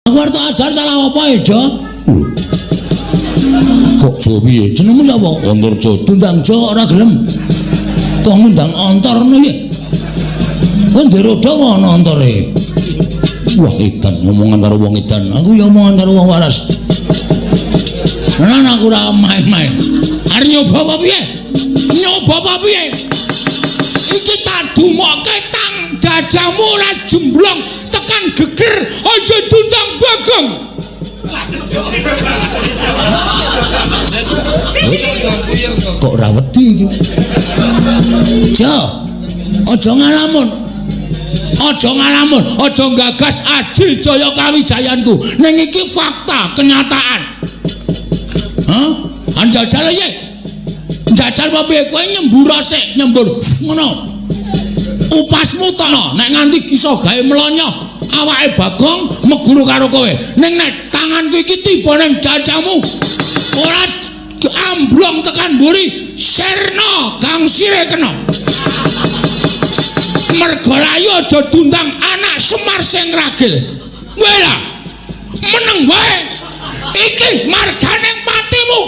Aku arep tak ajar salah apa ya, Jo? Kok Jo piye? Jenengmu sapa? Antarja. Dundang Jo ora gelem. Kok ngundang Antar ngono piye? Kowe ndek roda apa ana antare? Wah, edan ngomongan karo wong edan. Aku ya omongan karo wong waras. Lah aku ora main-main. Arep nyoba apa piye? Nyoba apa piye? Iki tak dumokke tang jajamu ora jemblong tekan geger aja dundang Bagong. Kok ora wedi iki? Jo. Aja ngalamun. Aja ngalamun, aja gagas aji jaya kawijayanku. Ning iki fakta, kenyataan. Hah? Anjajal piye? Njajal apa piye? Kowe nyembur sik, nyembur ngono. Upasmu tono, nek nganti iso gawe mlonyoh awake Bagong meguru karo kowe. Ning nek tanganku iki tiba ning jajamu, ora amblong tekan mburi, sirna gangsire kena. Mergolayu aja dundang anak Semar sing ragil. Wela. Meneng wae. Iki marganing patimu